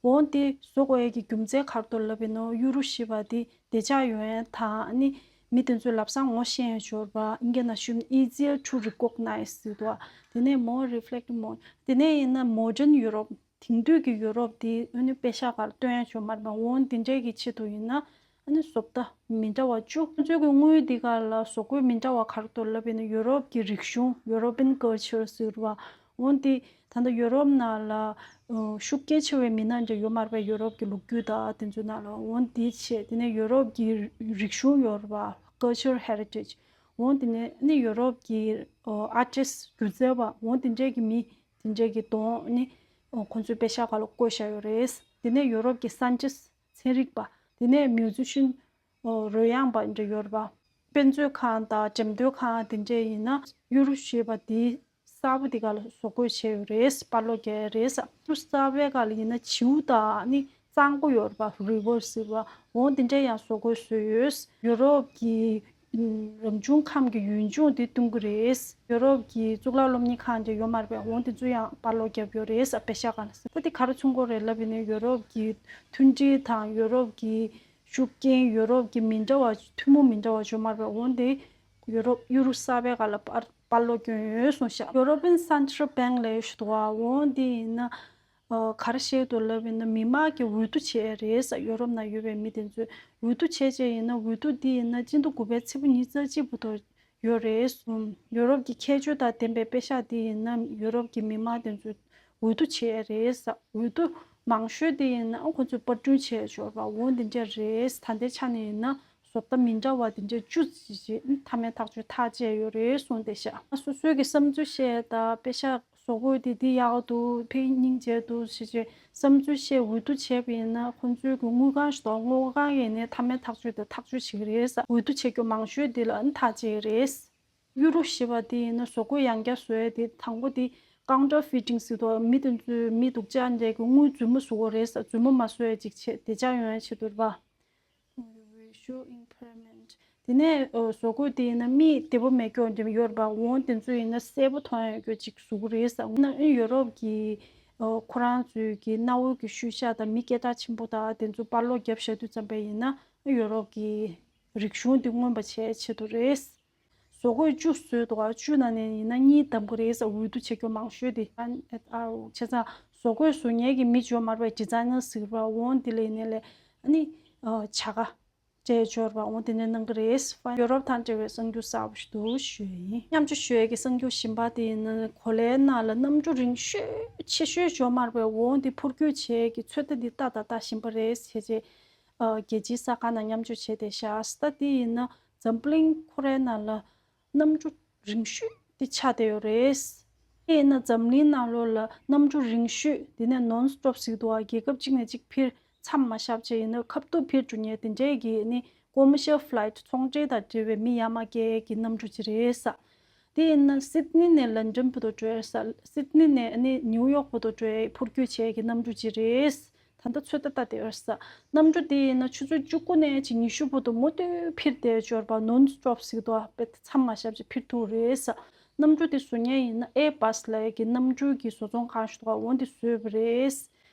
འོ་དེ་བཟོ་དགོས་ཡས་ཀྱི་རྒྱུ་མཚན་ག་རེ་འདུག་ལབ་ཡིན་ན་ཡུ་རུ་ཞེས་པ་དེ་བདེ་འཇགས་ཡོང་ཡས་དང་ཨ་ནི་མི་དེ་ཚོའི་ལམ་སང་ངོ་ཤེས་ཡས་ཡོད་རེད་པ། ཨིན་སྐད་ནང་ཞུས་ན་easier to recognize ཟེར་འདུག་ག་དེ་ནས་more reflect more དེ་ནས་ཡིན་ན་modern Europe དེང་དུས་ཀྱི་ཡུ་རོབ་དེ་ཨ་ནི་པེ་ཤག་སྒང་ལ་སྟོན་ཡས་ཡོད་མ་རེད་པ། འོ་དེ་འདྲས་ཀྱི་ཆེད་དུ་ཡིན་ན་ཨ་ནི་བཟོ་ལྟ་མི་འདྲ་བ་བཅུ། ཁོང་ཚོའི་གི་དངུལ་འདི་ག་ལ་བཟོ་བཀོད་མི་འདྲ་བ་ག་རེ་འདུག་ལབ་ཡིན་ན་ཡུ་རོབ་ཀྱི་རིག་གཞུང་European culture ཟེར་བ། འོ་འདི་ད་ལྟ་ཡུ་རོབ་ནང་ལ་ཨ་ཤུགས་རྐྱེན་ཆེ་བའི་མི་སྣ་འདྲ་ཡོད་མ་རེད་པ། ཡུ་རོབ་ཀྱི་ལོ་རྒྱུས་དང་དེ་ཚོའི་ནང་ལ་འོ་འདི་བྱས། དེ་ནས་ཡུ་རོབ་ཀྱི་རིག་གཞུང་ཡོད་རེད་པ། Cultural heritage འོ་དེ་ནས་ཨ་ནི་ཡུ་རོབ་ཀྱི་ཨ་artist སྒྱུ་རྩལ་བ་འོ་དེ་འདྲས་ཀྱི་མི་དེ་འདྲས་ཀྱི་གདོང་ནི་ཨོ་ཁོང་ཚོའི་པེ་ཤག་སྒང་ལ་བཀོད་བཞག་ཡོད་རེད། དེ་ནས་ཡུ་རོབ་ཀྱི་scientist ཚན་རིག་པ། དེ་ནས་musician ཨོ་རོལ་དབྱངས་པ་འདྲ་ཡོད་རེད་པ། དཔེ་མཛོད་ཁང་དང་འགྲེམས་སྟོན་ཁང་དེ་འདྲས་ཡིན་ན་ཡུ་རུ་ཞེས་པ་དེ་གསར་པ་དེ་ག་ལ་བཟོ་བཀོད་བྱས་ཡོད་རེད། པར་སློག་བརྒྱབ་ཡོད་རེད། ཡུ་རུ་གསར་པའི་སྒང་ལ་ཡིན་ན་བྱིའུ་དང་ནི་གཙང་པོ་ཡོད་རེད་པ། river ཟེར་བ་འོ་དེ་འདྲས་ཡང་བཟོ་བཀོད་བཟོས་ཡོད། ཡུ་རོབ་ཀྱི་རང་བྱུང་ཁམས་ཀྱི་ཡུལ་ལྗོངས་དེ་སྟོན་གྱི་རེད། ཡུ་རོབ་ཀྱི་གཙུག་ལག་སློབ་གཉེར་ཁང་འདྲ་ཡོད་མ་རེད་པས། འོ་དེ་ཚོ་ཡང་པར་སློག་བརྒྱབ་ཡོད་རེད། པེ་ཤག་སྒང་ལ་ད་དེ་ག་རེ་མཚོན་གྱི་རེད་ལབ་ཡིན་ན་ཡུ་རོབ་ཀྱི་མཐུན་སྒྲིལ་དང་ཡུ་རོབ་ཀྱི་ཤུགས་རྐྱེན། ཡུ་རོབ་ཀྱི་མི་འདྲ་བ་ཐུན་མོང་མི་འདྲ་བ་ཡོད་མ་རེད་པས། འོ་དེ་ཡུ་རོབ་ཡུ་རུ་གསར་པའི་སྒང་ལ་པར་པར་སློག་བསྐྱོན་ཡོད་གསུངས་ཤག European Central Bank ལབ་ཡས་ཞིག་འདུག་ག་འོ་དེ་ཡིན་ན། ཨ་ག་རེ་བཤད་འདུག་ལབ་ཡིན་ན་མི་དམངས་ཀྱི་འོས་བསྡུ་བྱས་རེད་ས། ཡོ་རོབ་ནང་ཡོད་པའི་མི་དེ་ཚོས་འོས་བསྡུ་བྱས་བྱས་ཡིན་ན་འོས་བསྡུ་འདི་ཡིན་ན་སྤྱི་ཟླ་དགུ་པའི་ཚེས་པ་ཉི་ཤུ་རྩ་གཅིག་བར་དུ་ཡོད་རེད་གསུངས། ཡོ་རོབ་ཀྱི་ཁྱད་ཆོས་དང་ལྡན་པའི་པེ་ཤག་འདི་ཡིན་ན་ཡོ་རོབ་ཀྱི་མི་དམངས་དེ་ཚོས་འོས་བསྡུ་བྱས་རེད་ས། འོས་བསྡུ་མང་ཤོས་དེ་ཡིན་ན་ཁོ་ཚོས་པར་སྐྲུན་བྱས་ཡོད་པ་འོ་འདི་འདྲ་རེད། ད་ལྟའི་ཆ་ནས་ཡིན་ན་བཟོ་ལྟ་མི་འདྲ་བ་དེ་འདྲ་བཅུ་ཙམ་ཞིག་མཐའ་མའི་ཐག་གཅོད་ཐག་བཅད་ཡོད་རེད་གསུངས་བསྡད་ཤག་སོ་སོའི་གི་བསམ་ཚུལ་བཤད་དང་པེ་ཤག་བཟོ་བཀོད་དེ་འདི་ཡག་འདུག་ཕན་སྙིང་རྗེ་འདུག་ཞེས་བྱས་བསམ་ཚུལ་བཤད་འོས་བསྡུ་བྱས་པ་ཡིན་ན་ཁོང་ཚོའི་གི་དངུལ་ཁང་ཞིག་དང་དངུལ་ཁང་ཡིན་ནའི་མཐའ་མའི་ཐག་གཅོད་དེ་ཐག་གཅོད་བྱེད་ཀྱི་རེད་ས། འོས་བསྡུ་བྱེད་རྒྱུ་མང་ཤོས་འདི་ལ་ཐག་བཅད་རེད། ཡུ་རུ་ཞེས་པ་དེ་ཡིན་ན་བཟོ་བཀོད་ཡང་བསྐྱར་བཟོ་ཡས་དེ་དང་པོ་དེ་counterfeiting ཟེར་དུས་མི་དེ་ཚོའི་མི་སྡུག་ཅག་འདྲ་གི་དངུལ་རྫུན་མ་བཟོ་གི་རེད་ས། རྫུན་མ་མ་བཟོ་ཡས་ཅིག་བྱས་བདེ་འཇགས་ཡོང་ཡས་ཆེད་དུ་རེད་པ། Visual impairment དེ་ནས་ཨ་བཟོ་བཀོད་དེ་ཡིན་ན་མིག་བདེ་པོ་མེད་མཁན་དེ་ཡོད་རེད་པ། འོ་དེ་ཚོ་ཡིན་ན་གསལ་པོ་མཐོང་ཡ་ཡོད་མཁན་ཅིག་བཟོ་གི་རེད་ས། འོ་ན་ཡུ་རོབ་ཀྱི་ཨ་ཁོ་རང་ཚོའི་གི་གནའ་བོའི་གི་ཤུལ་བཞག་དང་མི་སྐད་གྲགས་ཆེན་པོ་དང་དེ་ཚོ་པར་སློག་བརྒྱབ་བཞག་དུས་ཙམ་པ་ཡིན་ན་ཡུ་རོབ་ཀྱི་རིག་གཞུང་དེ་མངོན་པ་བྱེད་ཆེད་དུ་རེད། བཟོ་བཀོད་བཅུ་བཟོས་འདུག་ག་བཅུ་ནང་ནས་ཡིན་ན་གཉིས་བདམས་ཀྱི་རེད་ཟེར། འོས་བསྡུ་བྱེད་རྒྱུ་མང་ཤོས་དེ་ཨ་ཨ་བྱས་ཙང་བཟོ་བཀོད་བཟོ་མཁན་གྱི་མི་ཡོད་མ་རེད་པས། designer ཟེར་བ་འོང་དེ་ལ་ཡིན་ནའི་ལས་ཨ་ནི་ཨ་བྱ་དགའ་སྤྲད་ཡོད་རེད་པ། འོང་དེ་འདྲ་གནང་གི་རེད། ཡོ་རོབ་དང་འབྲེལ་བའི་གསར་འགྱུར་གསར་པ་ཞིག་འདུག་ཞུ་ཡིན། མཉམ་སྤྱོད་ཞུ་ཡས་ཀྱི་གསར་འགྱུར་གཞན་པ་དེ་ཡིན་ན་གོ་ལའི་ནང་ལ་གནམ་གྲུ་རིང་ཤོས་ཆེ་ཤོས་ཡོད་མ་རེད་པས། འོང་དེ་འཕུར་སྐྱོད་བྱེད་ཀྱི་ཚོད་ལྟ་འདི་ལྟ་དང་ལྟ་བཞིན་པ་རེད་ཟེར་བྱས། ཨ་རྒྱལ་སྤྱིའི་གསར་ཁང་ནང་མཉམ་སྤྱོད་བྱས་བསྡད་ཤག་ད་དེ་ཡིན་ན་འཛམ་བུ་གླིང་ཁོ་རའི་ནང་ལ་གནམ་གྲུ་རིང་ཤོས་ དེ་ཆགས་བསྡད་ཡོད་རེད། དེ་ཡིན་ན་འཛམ་གླིང་ནང་ལོགས་ལ་གནམ་གྲུ་རིང་ཤོས་དེ་ནས་ནོན་སི་ཊོབ་ཟེར་གྱི་འདུག་ག་རྒྱལ་ཁབ་གཅིག་ནས་གཅིག་འཕུར་མཚམས་མ་བཞག་བྱས་ཡིན་ན་ཁ་ཐུག་འཕུར་འགྲོ་མཁན་དེ་འདྲའི་གི་ནི་ཀོ་མར་ཤལ་ཕི་ལའི་ཊི་ཚོང་འབྲེལ་དང་འབྲེལ་བའི་མི་ཡར་མར་སྐྱེལ་གྱི་གནམ་གྲུ་ཅིག་རེད་ས། དེ་ཡིན་ན་སིད་ནི་ནས་ལན་ཌན་བར་དུ་འགྲོ་ས། སིད་ནི་ནས་ནི་ནིའུ་ཡོག་བར་དུ་འགྲོ་འཕུར་སྐྱོད་བྱེད་ཀྱི་གནམ་གྲུ་ཅིག་རེད། ད་ལྟ་ཚོད་ལྟ་ལྟ་བསྡད་ཡོད་ས། གནམ་གྲུ་དེ་ཡིན་ན་ཆུ་ཚོད་བཅུ་དགུ་ནས་ཅིག་ཉི་ཤུ་བར་དུ་མུ་མཐུད་འཕུར་བསྡད་ཡོད་པ་ནོན་སི་ཊོབ་ཟེར་གྱི་འདུག་ག་དཔེ་མཚམས་མ་བཞག་ཅིག་འཕུར་ཐུབ་རེད་ས། གནམ་གྲུ་དེ་བཟོ་མཁན་ཡིན་ན་ཨེར་བྷ་སི་ལབ་ཡག་གི་གནམ་གྲུ་གི་བཟོ་ཚོང་ཁང་ཞིག་འདུག་ག་འོ་དེ་བཟོས་པ་རེད།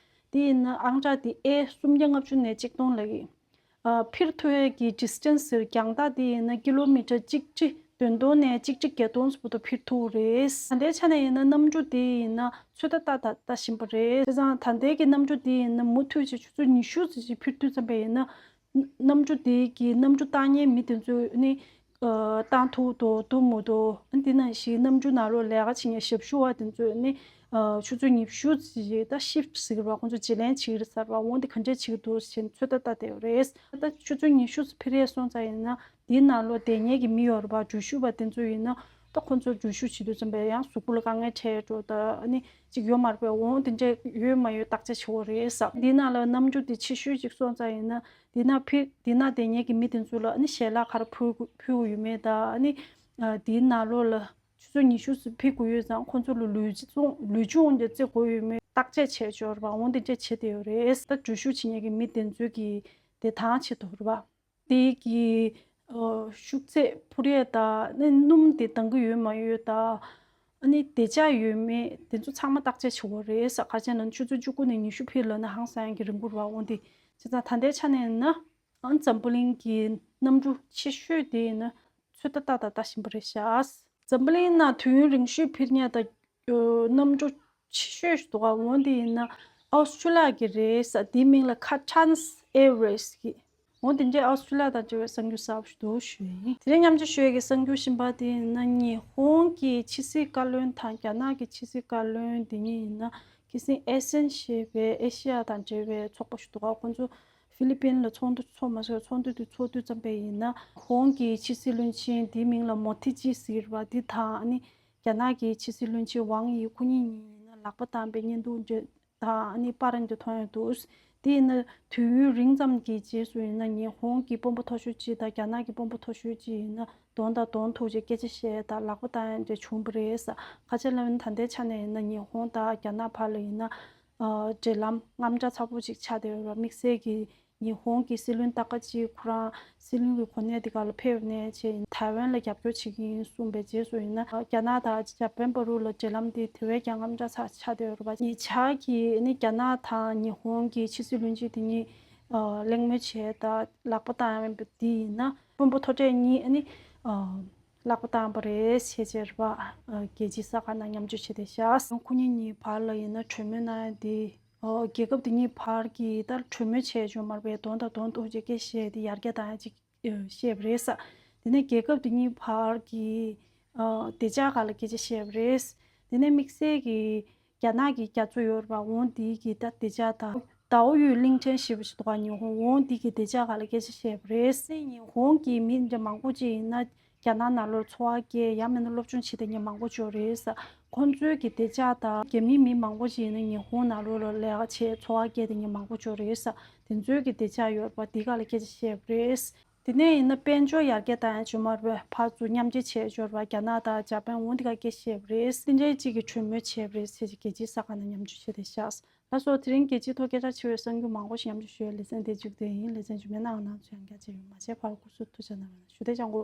དེ་ཡིན་ན་ཨང་གྲངས་དེ་ཨེ་སུམ་བརྒྱ་ལྔ་བཅུ་ནས་གཅིག་སྟོང་ལབ་ཀྱི། ཨ། འཕུར་ཐུབ་ཡག་གི་ཌི་སི་ཊན་སི་ཟེར་རྒྱང་ཐག་དེ་ཡིན་ན་ཀི་ལོ་མི་ཊར་གཅིག་ཁྲི་བདུན་སྟོང་ནས་གཅིག་ཁྲི་བརྒྱད་སྟོང་བར་དུ་འཕུར་ཐུབ་རེད། ད་ལྟའི་ཆ་ནས་ཡིན་ན་གནམ་གྲུ་དེ་ཡིན་ན་ཚོད་ལྟ་ལྟ་ལྟ་བཞིན་པ་རེད། བྱས་ཙང་ད་ལྟའི་གི་གནམ་གྲུ་དེ་ཡིན་ན་མུ་མཐུད་ཅིག་ཆུ་ཚོད་ཉི་ཤུ་ཙམ་ཞིག་འཕུར་དུས་ཙམ་པ་ཡིན་ན། གནམ་གྲུ་དེ་གི་གནམ་གྲུ་བཏང་མཁན་མི་དེ་ཚོས་ནི། ཨ། བཏང་ཐུབ་འདུག་འདུག་མི་འདུག་ཨ། འདི་ནང་བཞིན་གནམ་གྲུ་ནང་ལོགས་ལས་ཀ་བྱེད་མཁན་ཞབས་ཞུ་བ་དེ་ཚོས་ནི། ཨ། ཆུ་ཚོད་ཉི་ཤུ་ཙམ་ཞིག་ད་ཤིཕ་ཊི་ཟེར་གྱི་རེད་པ། ཁོང་ཚོ་བརྗེ་ལེན་བྱེད་ཀྱི་རེད་ཟེར་བ། འོ་འདི་ག་འདྲས་བྱེད་ཀྱི་འདུག་ཟེར་ཚོད་ལྟ་ལྟ་བསྡད་ཡོད་རེད། ད་ཆུ་ཚོད་ཉི་ཤུ་ཙམ་འཕུར་ཡས་སོང་ཙང་ཡིན་ན་འདིའི་ནང་ལོགས་བསྡད་མཁན་གྱི་མི་ཡོད་རེད་པ། འགྲུལ་བཞུད་པ་དེ་ཚོ་ཡིན་ན་ད་ཁོང་ཚོ་འགྲུལ་བཞུད་བྱེད་དུས་ཙམ་པ་ཡང་གཟུགས་པོ་ལ་དཀའ་ངལ་འཕྲད་འགྲོ། ད་ཨ་ནི་གཅིག་ཡོད་མ་རེད་པས། འོ་དེ་འདྲས་ཡོད་མ་ཡོད་བརྟག་དཔྱད་བྱེད་དགོས་རེད་ཟེར། འདིའི་ནང་ལ་གནམ་གྲུ་དེ་ཆེ་ཤོས་ཅིག་སོང་ཙང་ཡིན་ན། འདི་ན་ཕི་འདི་ན་བསྡད་མཁན་གྱི་མི་དེ་ཚོ་ལ་ཨ་ནི་ཞལ་ལག་ག་རེ་ཕུལ་ཕུལ་དགོས་ཡོད་མེད་དང་། ཨ་ནི་ཨ། འདིའི་ནང་ལོགས་ལ་ཆུ་ཚོད་ཉི་ཤུ་ཙམ་འཕུར་དགོས་ཡོད་ཙང་ཁོང་ཚོ་ལ་ལུས་སྦྱོང་ལུས་སྦྱོང་དེ་རྩེ་དགོས་ཡོད་མེད་བརྟག་དཔྱད་བྱས་ཆོག་རེད་པ། འོ་འདི་འདྲས་བྱེད་བསྡད་ཡོད་རེད། ད་འགྲུལ་བཞུད་བྱེད་མཁན་གྱི་མི་དེ་ཚོའི་གི་བདེ་ཐང་ཆེད་དུ་རེད་པ། དེ་གི་ཨ། ཤུགས་ཚད་འཕུར་ཡས་དང་ཨ་ནི་སྣུམ་དེ་འདང་གི་ཡོད་མ་ཡོད་དང་། ཨ་ནི་བདེ་འཇགས་ཡོད་མེད་དེ་ཚོ་ཚང་མ་བརྟག་དཔྱད་བྱེད་དགོས་རེད་ཟེར། ག་རེ་བྱས་ན་ཆུ་ཚོད་བཅུ་དགུ་ནས་ཉི་ཤུ་འཕུར་ལབ་ན་ཧང་སང་གི་རིང་པོ་རེད་པ། འོ་འདི་བྱས་ཙང་ད་ལྟའི་ཆ་ནས་ཡིན་ན། ཨ། འཛམ་བུ་གླིང་གི་གནམ་གྲུ་ཆེ་ཤོས་དེ་ཡིན་ན་ཚོད་ལྟ་ལྟ་དང་ལྟ་བཞིན་པ་རེད་ཤག་འཛམ་བུ་གླིང་ནང་དུས་ཡུན་རིང་ཤོས་འཕུར་མཁན་དང་། ཨ། གནམ་གྲུ་ཆེ་ཤོས་ཤིག་འདུག་ག་འོ་འདི་ཡིན་ན་ཨོ་སི་ཀྲི་ལི་ཡ་གི་རེད་ས། དེའི་མིང་ལ་ཁ་ཊན་སི་ཨེར་ཝེ་ཟེར་གི། འོ་དེ་འདྲས་ཨོ་སི་ཀྲི་ལི་ཡ་དང་འབྲེལ་བའི་གསར་འགྱུར་གསར་པ་ཞིག་འདུག་ཞུ་ཡིན། དེ་རིང་མཉམ་སྤྱོད་ཞུ་ཡས་ཀྱི་གསར་འགྱུར་གཞན་པ་དེ་ཡིན་ན་ཉི་ཧོང་གི་ཕྱི་སྲིད་བཀའ་བློན་དང་རྒྱ་ནག་གི་ཕྱི་སྲིད་བཀའ་བློན་དེ་གཉིས་ཡིན་ན་ཁ་སང་ཨེ་སེན་ཞེས་པའི་ཨེ་ཤི་ཡ་དང་འབྲེལ་བའི་ཚོགས་པ་ཞིག་འདུག་ག་ཁོང་ཚོ་ཧྥི་ལི་པིན་ལ་ཚོགས་འདུ་ཚོགས་མ་སོང་། ཚོགས་འདུ་དེ་ཚོགས་དུས་ཙམ་པ་ཡིན་ན་ཧོང་གི་ཕྱི་སྲིད་བློན་ཆེན་དེའི་མིང་ལ་མོ་ཐི་ཇི་ཟེར་བ་དེ་དང་། ཨ་ནི་རྒྱ་ནག་གི་ཕྱི་སྲིད་བློན་ཆེན་ཝང་ཡི་ཁོ་གཉིས་གཉིས་ཡིན་ན་ལག་པ་བཏང་པའི་བརྙན་ཐུང་འདྲ་དང་ཨ་ནི་པར་འདྲ་མཐོང་ཡོད་འདུག་དེ་ཡིན་ན་དུས་ཡུན་རིང་ཙམ་གྱི་རྗེས་སུ་ཡིན་ན་ཉི་ཧོང་གི་དཔོན་པོ་མཐོ་ཤོས་གཅིག་དང་རྒྱ་ནག་གི་དཔོན་པོ་མཐོ་ཤོས་གཅིག་ཡིན་ན་གདོང་དང་གདོང་ཐུག་བྱས་སྐད་ཆ་བཤད་དང་ལག་པ་བཏང་ཡ་འདྲ་བྱུང་བ་རེད་ས། ག་རེ་བྱས་ལབ་ན་ད་ལྟའི་ཆ་ནས་ཡིན་ན་ཉི་ཧོང་དང་རྒྱ་ནག་བར་ལ་ཡིན་ན། ཨ། འབྲེལ་ལམ་དངངས་སྐྲག་ཚ་པོ་ཅིག་ཆགས་བསྡད་ཡོད་རེད། དམིགས་བསལ་གྱིས་ཉི་ཧོང་གི་སྲིད་བློན་ཏ་ཀ་ཅི་ཁོ་རང་སྲིད་བློན་གྱི་གོ་གནས་དེ་ག་ལ་ཕེབས་ནས་བྱས་ཐའེ་ཝན་ལ་རྒྱབ་སྐྱོར་བྱེད་ཀྱི་ཡིན་གསུངས་པའི་རྗེས་སུ་ཡིན་ན་རྒྱ་ནག་དང་འཇར་པན་བར་དུ་ལ་འབྲེལ་ལམ་དེ་དེ་བས་ཀྱང་དངངས་སྐྲག་ཆགས་ཆགས་བསྡད་ཡོད་རེད་པ། ཉེ་ཆར་གྱི་ནི་རྒྱ་ནག་དང་ཉི་ཧོང་གི་ཕྱི་སྲིད་བློན་ཆེན་དེ་གཉིས་ཨ། གླེང་མོལ་བྱས་དང་ལག་པ་བཏང་ཡ་དེ་ཡིན་ན་དཔོན་པོ་མཐོ་གྲས་གཉིས་ནི་ཨ། ལག་པ་བཏང་བ་རེད་ཞེས་བྱས་རེད་པ། རྒྱལ་སྤྱིའི་གསར་ཁང་ནང་མཉམ་སྤྱོད་བྱས་བསྡད་ཤག་ཁོ་གཉིས་གཉིས་བར་ལ་ཡིན་ན་གྲོས་མོལ་གནང་ཡ་དེ། རྒྱལ་ཁབ་དེ་གཉིས་བར་གྱི་ད་གྲོས་མོལ་བྱས་བྱུང་མ་རེད་པས། གདོང་དང་གདོང་ཐུག་བྱས་སྐད་བཤད་དེ་ཡར་རྒྱས་བཏང་ཡ་ཅིག་བཤད་པ་རེད་ས། དེ་ནས་རྒྱལ་ཁབ་དེ་གཉིས་བར་གྱི་བདེ་འཇགས་སྒང་ལ་སྐད་ཆ་བཤད་པ་རེད། དེ་ནས་དམིགས་བསལ་གྱི་རྒྱ་ནག་གི་རྒྱ་མཚོ་ཡོད་རེད་པ། འོ་འདི་གི་ད་བདེ་འཇགས་དང་། ཟླའོ་ཡུས་གླིང་ཕྲན་ཞེས་པ་ཞིག་འདུག་ག་ཉི་ཧོང་། འོ་འདི་གི་བདེ་འཇགས་སྒང་ལ་སྐད་ཆ་བཤད་པ་རེད། ཉི་ཧོང་གི་མི་འདྲ་མང་པོ་ཅིག་ཡིན་ན་རྒྱ་ནག་ནང་ལོགས་འཚོ་བ་སྐྱེལ། ཡང་མིན་ན་སློབ་སྦྱོང་བྱེད་བསྡད་མཁན་མང་པོ་ཅིག་ཡོད་རེད་ས། ཁོང་ཚོའི་གི་བདེ་འཇགས་དང་རྒྱ་མིའི་མི་མང་པོ་ཅིག་ཡིན་ན་ཉི་ཧོང་ནང་ལོགས་ལ་ལས་ཀ་བྱེད་འཚོ་བ་སྐྱེལ་བསྡད་མཁན་མང་པོ་ཅིག་ཡོད་རེད་ས། དེ་ཚོའི་གི་བདེ་འཇགས་ཡོད་པ་འདི་སྒང་ལ་སྐད་ཆ་བཤད་པ་རེད། དེ་ནས་ཡིན་ན་དཔལ་འབྱོར་ཡར་རྒྱས་བཏང་ཡ་བྱུང་མ་རེད་པས། ཕར་ཚུར་མཉམ་འབྲེལ་བྱས་འབྱོར་བ་རྒྱ་ནག་དང་འཇར་པན་འོ་འདི་ག་སྐད་བཤད་པ་རེད། དེ་འདྲའི་གཅིག་གི་གྲོས་མོལ་བྱས་པ་རེད་ཟེར་གྱི་རྒྱལ་སྤྱིའི་གསར་ཁང་ནང་མཉམ་སྤྱོད་བྱས་བསྡད་ཤག་ལགས་སོ། དེ་རིང་རྒྱལ་སྤྱིའི་ཐོག་སྐད་གྲགས་ཆེ་བའི་གསར་འགྱུར་མང་པོ་ཞིག་མཉམ་སྤྱོད་ཞུ་ཡ་ལེ་ཚན་འདིར་མཇུག་བསྡུས་ཡིན། ལེ་ཚན་རྗེས་མའི་ནང་ང་ནང་ཚོ་ཡང་བསྐྱར་མཇལ་ཡོང་། མ་མཇལ་བར་སྐུ་གཟུགས་ཐུགས་ཅག་གནང་རོགས་གནང་། ཞུ་བདེ་ཅང་གོ།